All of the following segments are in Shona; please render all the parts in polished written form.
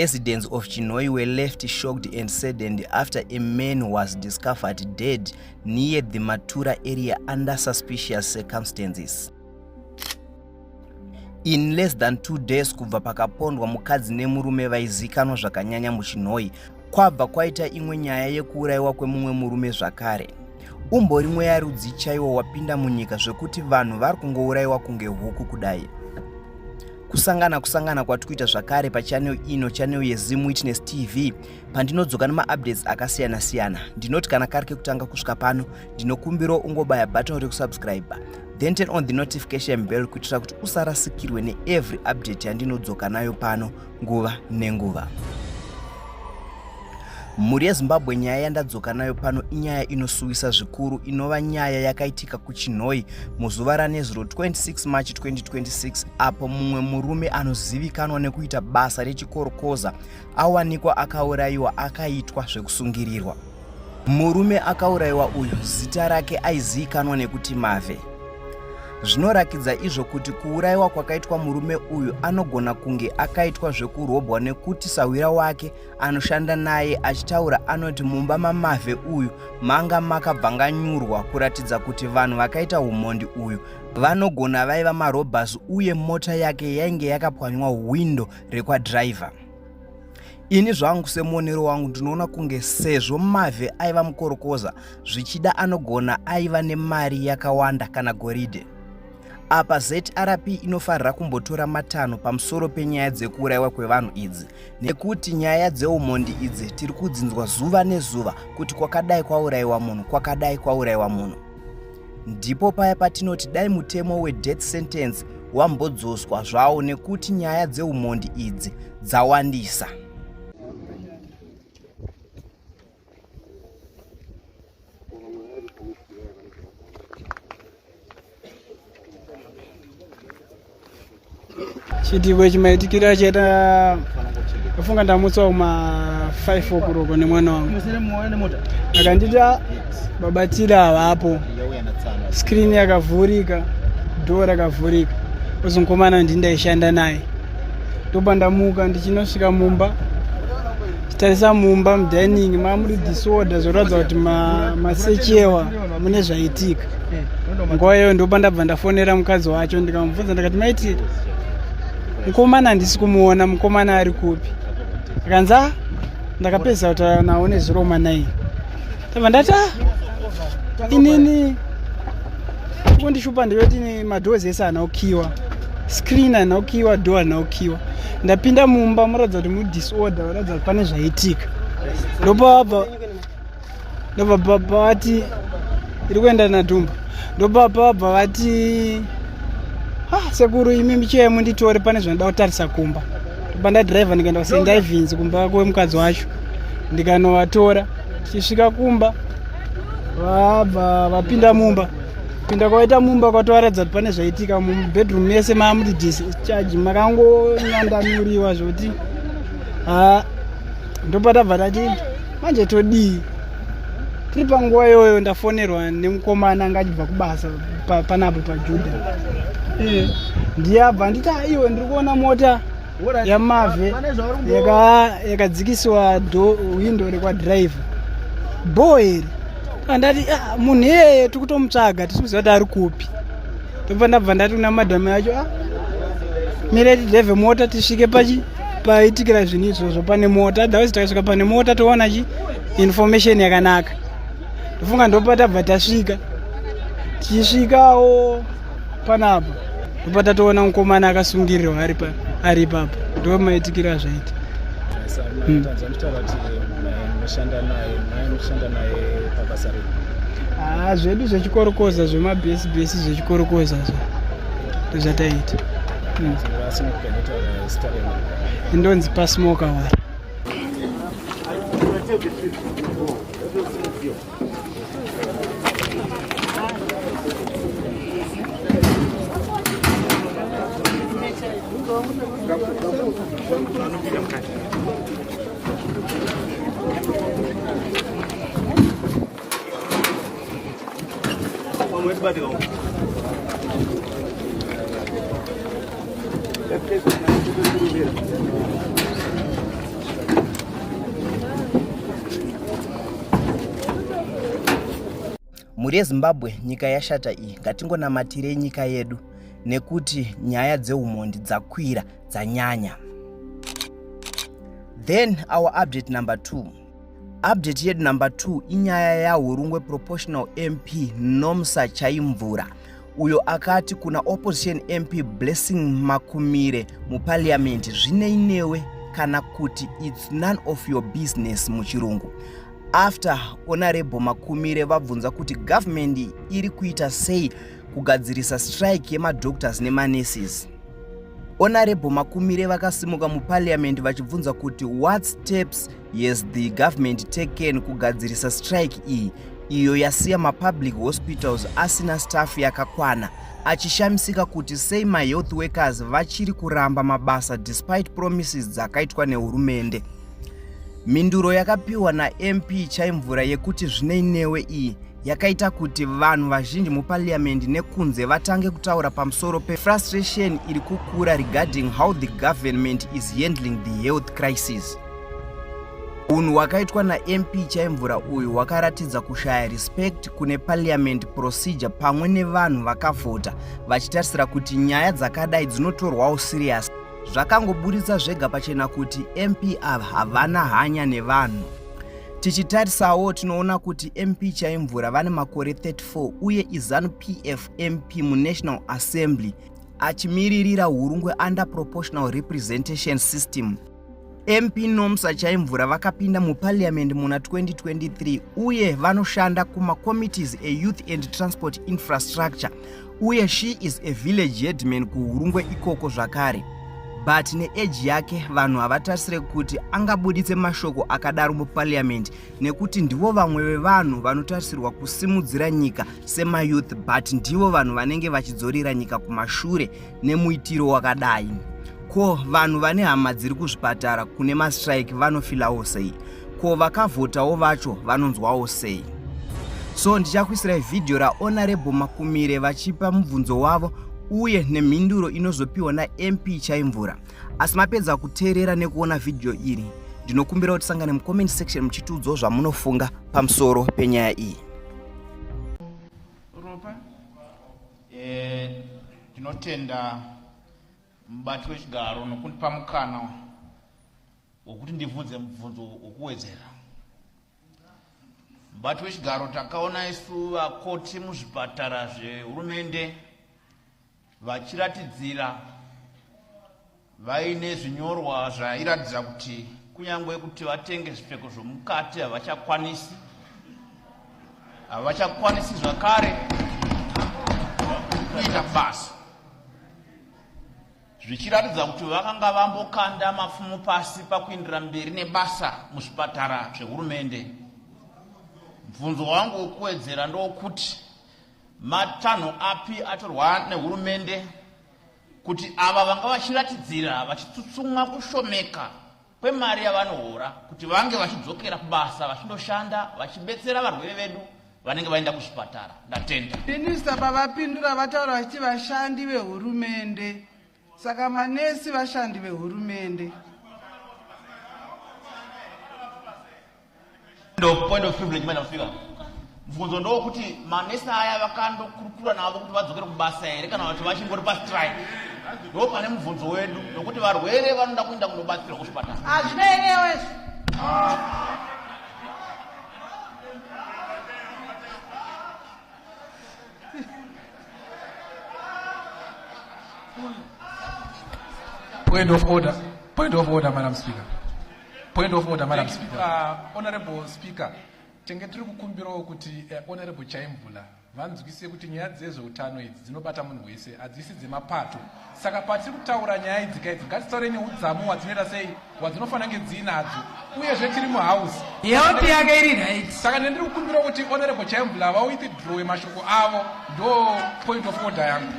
Residents of Chinhoyi were left shocked and saddened after a man was discovered dead near the Matura area under suspicious circumstances. In less than 2 days kubva pakapondwa mukadzi nemurume vaizikanwa zvakanyanya muChinhoyi, kwabva kwaita imwe nyaya yekuurayiwa kwemumwe murume zvakare. Umbori mweya rudzi chaiwo wapinda munyika zvekuti vanhu vari kungourayiwa kunge huku kudai. Kusangana kusangana kwatikuita zvakare pachannel ino, channel yeZim Witness TV, pandinodzoka nemaupdates akasiyana siyana. Ndinoti kana kari kekutanga kusvika pano, ndinokumbirawo ungobaya button rekusubscribe, then turn on the notification bell kuitira kuti usarasikirwe neevery update yandinodzoka nayo pano nguva nenguva. Mhuri yeZimbabwe, nyaya yandadzoka nayo pano inyaya inosuwisa zvikuru, inova nyaya yakaitika kuChinhoyi muzuva ranezuro 26 March 2026, apo mumwe murume anozivikanwa nekuita basa rechikorokoza awanikwa akaurayiwa akaitwa zvekusungirirwa. Murume akaurayiwa uyu zita rake aizivikanwa nekuti Mave. Zvinorakidza izvo kuti kuurayiwa kwakaitwa murume uyu anogona kunge akaitwa zvekurobwa nekuti sahwira wake anoshanda naye achitaura anoti mumba maMave uyu manga makabvanganyurwa kuratidza kuti vanhu vakaita umhondi uyu vanogona vaiva marobhers uye mota yake yainge yakapwanywa hwindo rekwadhiraivha. Ini zvangu semuonero wangu ndinoona kunge sezvo Mave aiva mukorokoza zvichida anogona aiva nemari yakawanda kana goridhe. Apa ZRP inofanira kumbotora matanho pamusoro penyaya dzekuuraiwa kwevanhu idzi nekuti nyaya dzeumhondi idzi tiri kudzinzwa zuva nezuva kuti kwakadai kwauraiwa munhu, kwakadai kwauraiwa munhu. Ndipo paya patinoti dai mutemo wedeath sentence wambodzoswa zvawo nekuti nyaya dzeumhondi idzi dzawandisa. Chiitiko ichi maitikiro achaita afunga ndamutswa kuma 5 o'clock nemwana wangu akanditi ah, baba tira havapo, screen yakavhurika, door rakavhurika, ozi mukomana ndini ndaishanda naye. Ndopa ndamuka ndichinosvika mumba, chitarisa mumba mudining mamuri disorder, zvoratidza kuti masechewa mune zvaitika. Nguva iyoyo ndopa ndabva ndafonera mukadzi wacho ndikamubvunza ndikati maiti mukomana handisi kumuona, mukomana ari kupi? Akanzi ah, ndakapedzisa kutaura nawo nezuro ma9. Ndabva ndati ah, inini kundishupa ndeyoti madoors ese haana kukiwa, screen haina kukiwa, door haina kukiwa. Ndapinda mumba muratidza kuti mudisorder, muratidza kuti pane zvaitika. Ndopabva ndobva vati iri kuenda nadhumba, ndobva vabva vati ah, sekuru imi micheye munditore pane zvanoda kutarisa kumba. Ndobva ndadhiraivha ndikaenda kuSt Ivins kumba kwemukadzi wacho ndikanovatora. Tichisvika kumba vabva vapinda mumba, pinda kwaita mumba kwatovaratidza kuti pane zvaitika mubedroom mese maamuti discharge makangonyandanuriwa zvoti ha ndopatabva tati manje todii. Tiri panguva iyoyo ndafonerwa nemukomana anga achibva kubasa panapo paJudha, ndiye abva anditi iwe ndiri kuona mota yaMave yakadzikisiwa window rekwadhiraivha bho here. Andati ah, munhu iyeye tiri kutomutsvaga tisi kuziva kuti ari kupi. Ndobva ndabva ndati kuna madhamu yacho ah, mire tidhevhe mota tisvike pachi paitikira zvinhu izvozvo pane mota, otherwise takasvika pane mota toona chi information yakanaka. Ndofunga ndopa tabva tasvika, tichisvikawo panapa ndopa tatoona mukomana akasungirirwa ari ipapo. Ndo maitikiro azvaita. Ah, zvedu zvechikorokoza zvemabhesi bhesi zvechikorokoza zvo ndozvataita. Ndonzi pasmoka wari. Mhuri yeZimbabwe, nyika yashata iyi, ngatingonamatirei nyika yedu nekuti nyaya dzeumhondi dzakwira dzanyanya. Then our update number 2. Update yedu number 2 inyaya yaHurungwe Proportional MP Nomsa Chaimvura uyo akati kuna opposition MP Blessing Makumire muparliament zvinei newe kana kuti it's none of your business muchirungu. After Honorable Makumire vabvunza kuti government iri kuita sei kugadzirisa strike yemadoctors nemanurses. Honorable Makumire vakasimuka muparliament vachibvunza kuti what steps has the government taken kugadzirisa strike iyi iyo yasiya mapublic hospitals asina staff yakakwana, achishamisika kuti sei mahealth workers vachiri kuramba mabasa despite promises dzakaitwa nehurumende. Mhinduro yakapiwa naMP Chaimvura yekuti zvinei newe iyi yakaita kuti vanhu vazhinji muparliament nekunze vatange kutaura pamusoro pefrustration iri kukura regarding how the government is handling the health crisis. Unhu hwakaitwa naMP Chaimvura uyu hwakaratidza kushaya respect kune parliament procedure pamwe nevanhu vakavhota vachitarisira kuti nyaya dzakadai dzinotorwawo serious. Zvakangoburitsa zvega pachena kuti MP ava havana hanya nevanhu. Tichitarisawo tinoona kuti MP Chaimvura vane makore 34 uye iZanu PF MP muNational Assembly achimiririra Hurungwe under proportional representation system. MP Nomsa Chaimvura vakapinda muparliament muna 2023 uye vanoshanda kumacommittees eyouth and transport infrastructure uye she is a village headman kuHurungwe ikoko zvakare. But neage yake vanhu havatarisire kuti angabuditse mashoko akadaro muparliament nekuti ndivo vamwe vevanhu vanotarisirwa kusimudzira nyika semayouth, but ndivo vanhu vanenge vachidzorera nyika kumashure nemuitiro wakadai. Ko vanhu vane hama dziri kuzvipatara kune mastrike vanofilawo sei? Ko vakavhotawo vacho vanonzwawo sei? So ndichakuisirai vhidhiyo raHonorable Makumire vachipa mubvunzo wavo uye nemhinduro inozopiwa naMP Chaimvura. Asi mapedza kuteerera nekuona vhidhiyo iri, ndinokumbira kuti tisangane mucomment section muchitiudzawo zvamunofunga pamusoro penyaya iyi. Ropa. Tinotenda mubati wechigaro nokundipa mukana wokuti ndibvunze mubvunzo wokuwedzera. Mubati wechigaro, takaona isu vakoti muzvipatara zvehurumende vachiratidzira vaine zvinyorwa zvairatidza kuti kunyange kuti vatenge zvipfeko zvomukati havachakwanisi, havachakwanisi zvakare kuita basa, zvichiratidza kuti vakanga vambokanda mapfumo pasi pakuindira mberi nebasa muzvipatara zvehurumende. Mubvunzo wangu wekuwedzera ndowokuti matanho api atorwa nehurumende kuti ava vanga vachiratidzira vachitsutsumwa kushomeka kwemari yavanohora kuti vange vachidzokera kubasa vachindoshanda vachibetsera varwere vedu vanenge vaenda kuzvipatara? Ndatenda. Minista pavapindura vataura vachiti vashandi vehurumende, saka manesi vashandi vehurumende. Point of privilege, Madam Speaker. Mubvunzo ndowokuti manesi aya vakandokurukura navo kuti vadzokere kubasa here kana kuti vachingori pastrike? Ndo pane mubvunzo wedu, nokuti varwere vanoda kuenda kundobatsirwa kuzvipatara. Hazvinei newe izvo. Point of order. Point of order, Madam Speaker. Point of order, Madam Speaker. Honorable Speaker, tenge tiri kukumbirawo kuti Honorable Chaimvula vanzwise kuti nyaya dzezveutano idzi dzinobata munhu wese, hadzisi dzemapato. Saka patiri kutaura nyaya idzi kaidzi, ngatitaure neudzamu hwadzinoita sei, hwadzinofanira kunge dziinadzo, uyezve tiri muhouse. Health yake iri right. Saka ndendiri kukumbirawo kuti Honorable Chaimvula vawithdrawe mashoko avo. Ndo point of order yangu.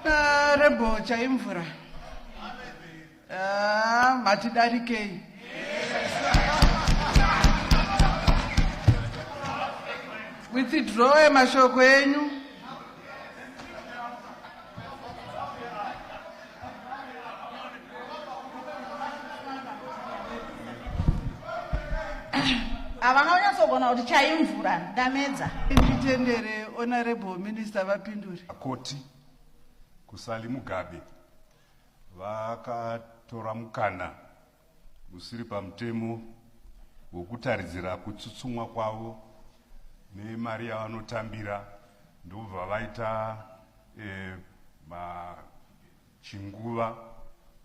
Honorable Chaimvura. Ah, matidarikei. Withdraw mashoko enyu. Havana kunyatsogona kuti chaimvura ndamedza. Nditendere Honorable Minister vapindure. Vakoti kuSally Mugabe vakatora mukana usiri pamutemo wekutaridzira kutsutsumwa kwavo nemari yavanotambira, ndobva vaita chinguva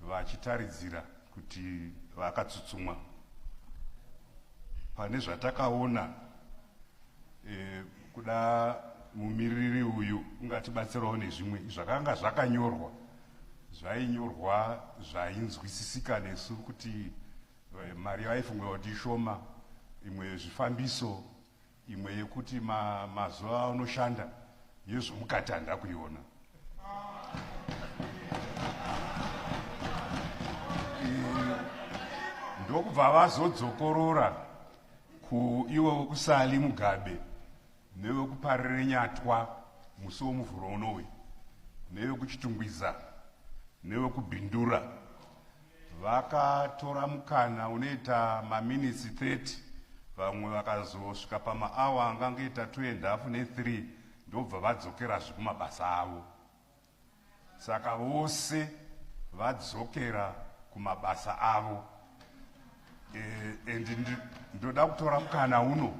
vachitaridzira kuti vakatsutsumwa. Pane zvatakaona, kuda mumiriri uyu ungatibatsirawo nezvimwe zvakanga zvakanyorwa, zvainyorwa zvainzwisisika nesu kuti mari yavaifunga kuti ishoma, imwe zvifambiso, imwe yekuti mazuva anoshanda, yezvomukati handina kuiona. Ndokubva vazodzokorora kuivo vekuSally Mugabe nevekuParirenyatwa musi woMuvhuro unowi, nevekuChitungwiza nevekuBindura. Vakatora mukana unoita maminitsi 30, vamwe vakazosvika pamaawa angangoita 2 and half ne3, ndobva vadzokerazve kumabasa avo. Saka vose vadzokera kumabasa avo. And ndoda kutora mukana uno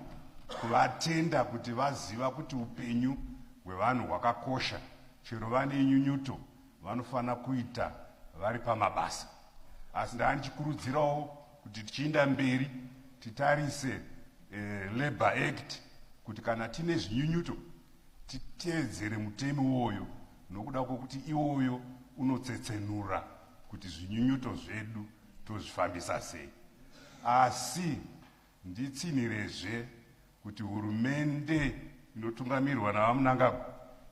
kuvatenda kuti vaziva kuti upenyu hwevanhu hwakakosha. Chero vane nyunyuto, vanofanira kuita vari pamabasa. Asi ndaa ndichikurudzirawo kuti tichiinda mberi titarise Labour Act, kuti kana tine zvinyunyuto titeedzere mutemo iwoyo, nokuda kwokuti iwoyo unotsetsenura kuti zvinyunyuto zvedu tozvifambisa sei. Asi nditsinhirezve kuti hurumende inotungamirwa naVaMnangagwa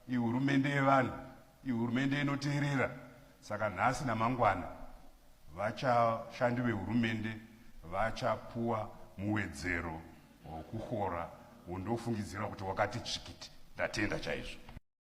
ihurumende yevanhu, ihurumende inoteerera. Saka nhasi namangwana vachashandi vehurumende vachapuwa muwedzero wokuhora wondofungidzira kuti wakati tsvikiti. Ndatenda chaizvo.